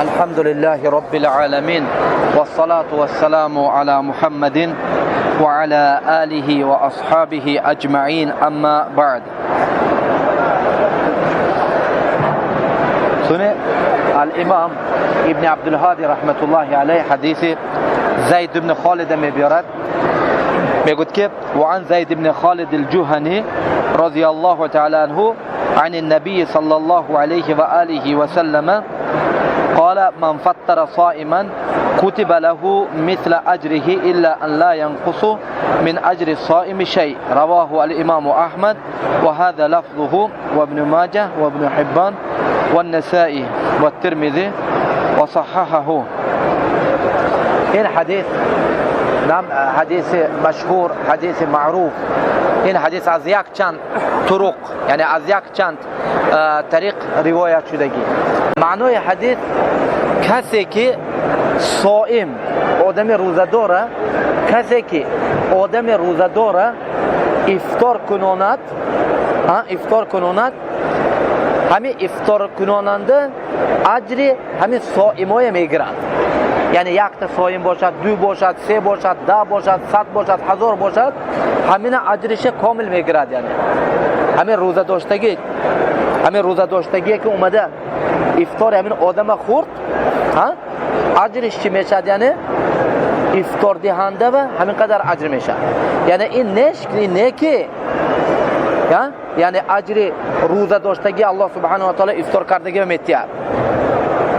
الحمد لله رب العالمين والصلاة والسلام على محمد وعلى آله وأصحابه أجمعين أما بعد. سنة الإمام ابن عبد الهادي رحمة الله عليه حديث زيد بن خالد مبيرات میگوید که وعن زید بن خالد الجهني رضي الله تعالى عنه عن النبي صلى الله عليه وآله وسلم قال من فطر صائما كتب له مثل أجره إلا أن لا ينقص من أجر الصائم شيء. رواه الإمام أحمد وهذا لفظه وابن ماجه وابن حبان والنسائي والترمذي وصححه. این حدیث نام حدیث مشهور، حدیث معروف. این حدیث از یک چند طرق، یعنی از یک چند طریق روایت شدگی. معنای حدیث کسی که صائم آدم روزه داره، کسی که آدم روزه داره افطار کناند، افطار کناند، همین افطار کناننده اجر همین صائمای میگیرد. یعنی یک تا صائم باشد، دو باشد، سه باشد، 10 باشد، 100 باشد، 1000 باشد، همین اجرش کامل میگیرد. یعنی همین روزه داشتگی، همین روزه داشتگی که اومده افطار همین آدم خورد، ها اجرش چی میشد؟ یعنی افطار دهنده و همین قدر اجر میشد. یعنی این نش نه که یعنی اجر روزه داشتگی الله سبحانه و تعالی افطار کردگی میتیاد.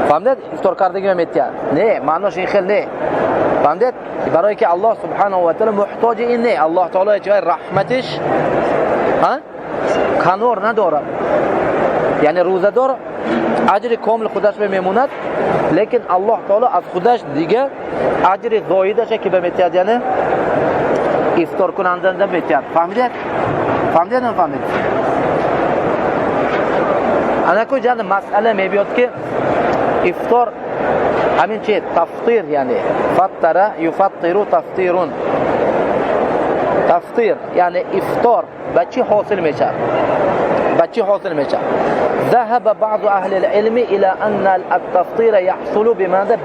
فهمیدید؟ افطار کردگی میتیاد. نه، معناش این خیلی نه. فهمیدید؟ برای که الله سبحانه و تعالی محتاج این نه. الله تعالی جای رحمتش ها کنار نداره. یعنی روزه‌دار اجر کامل خودش میموند، لیکن الله تعالی از خودش دیگه اجر زایدش که به میتیاد، یعنی افطار کننده میتیاد. فهمیدید؟ فهمیدید؟ نفهمید؟ انا جان مسئله میبیاد که افطار همین چه تفطیر، یعنی فطر یفطر تفطیرون، تفطیر یعنی افطار به چی حاصل میشه؟ به چی حاصل میشه؟ ذهب بعض اهل العلم الى ان التفطير يحصل بماذا؟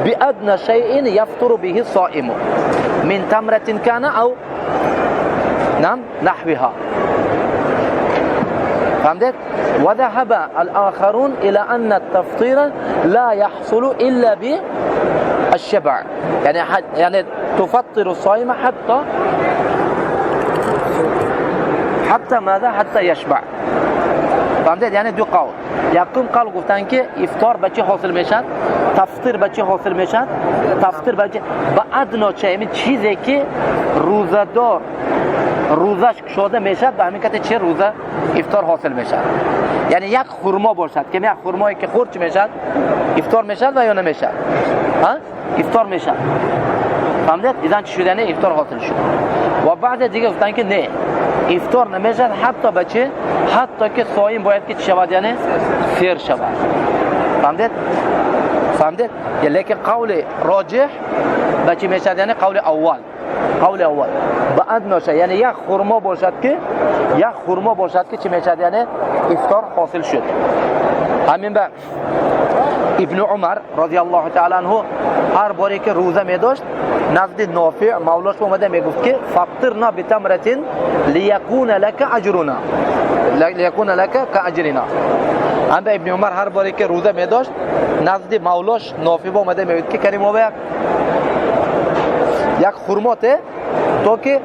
بأدنى شيء يفطر به الصائم من تمرة كان او نعم نحوها. فهمت؟ وذهب الآخرون إلى أن التفطير لا يحصل إلا بالشبع، يعني تفطر الصائم حتى ماذا؟ حتى يشبع. فهمت؟ یعنی دو قول. یکم قول گفتن که افطار به چی حاصل میشد؟ تفطیر به چی حاصل میشد؟ تفطیر به چی؟ به ادنا چه، یعنی چیزی که روزه‌دار روزش کشاده میشد، به همین کته چه روزه افطار حاصل میشد. یعنی یک خرما باشد که یک خرمایی که خورد چی میشد؟ افطار میشد و یا نمیشد؟ ها؟ افطار میشد. فهمیدید؟ اذن چی شد؟ یعنی افطار حاصل شد. و بعد دیگه گفتن که نه، افطار نمیشد حتی بچه، حتی که صایم باید که چی شود؟ یعنی سیر شود. فهمیدید؟ فهمیدید؟ لیکن قول راجح بچه میشد، یعنی قول اول، قول اول بعد نشه، یعنی یک خرما باشد که یک خرما باشد که چی میشد؟ یعنی افطار حاصل شد. همین به ابن عمر رضی الله تعالی عنه هر باری که روزه می داشت نزد نافع مولاش اومده میگفت که فطرنا بتمرة لیکون لك اجرنا، لیکون لك كاجرنا. هم به ابن عمر هر باری که روزه می داشت نزد مولاش نافع اومده میگفت که کریم یک خرما ته تا که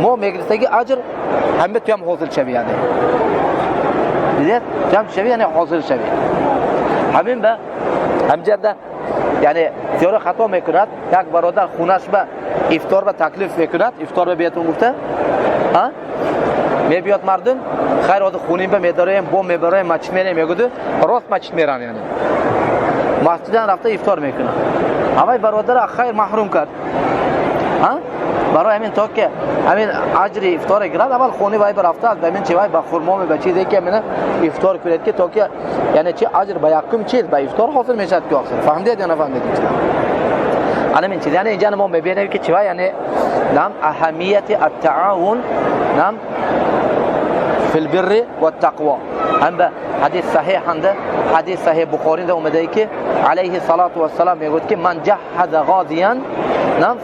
ما میگرفتگی اجر همه تو هم حاصل شوی، یعنی دیدید جمع شوی، یعنی حاصل شوی. همین به همجرده یعنی زیاره خطا میکند، یک برادر خونش به افطار به تکلیف میکند، افطار به بیتون گفته ها میبیاد مردم خیر آده خونیم به میداریم بom میبریم مسجد میریم، میگوده راست مسجد میرن، یعنی مسجدن رفته افطار میکنه. اوای برادر خیر محروم کرد ها، برای همین تا که همین اجر افطار گیرد اول خونه وای برفته از همین چی وای با خرما می به چیزی که من افطار کنید که تا که یعنی چی اجر با یکم چیز با افطار حاصل میشد که آخر. فهمیدید یا نفهمیدید؟ الان این چیز یعنی اینجا ما میبینیم که چی وای یعنی نام اهمیت التعاون، نام في البر والتقوى. Ҳам ҳадис саҳеҳ ҳанда, ҳадис саҳеҳ Бухорида омада ки عليه الصلاة والسلام мегӯяд ки من جهز غازيا نعم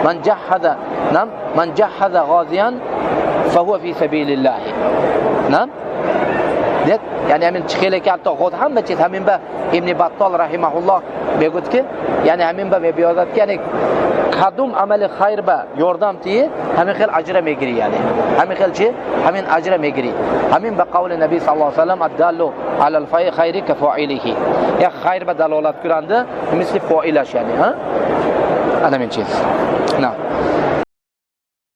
من جهز نعم من جهز غازيا فهو في سبيل الله. نعم дед, яъне ҳамин чихеле ки ҳатто ғоз ҳама чиз ҳамин ба Ибни Баттол رحمه الله мегӯяд ки яъне ҳамин ба мебиёзад ки яъне кадом амали хайр ба ёрдам тии, ҳамин хел аҷра мегирӣ, яъне ҳамин хел чи ҳамин аҷра мегирӣ. Ҳамин ба қавли наби صلى الله عليه وسلم: الدال على الخير كفاعله. Як хайр ба далолат кунанда мисли фоилаш, яъне ана ҳамин чиз. На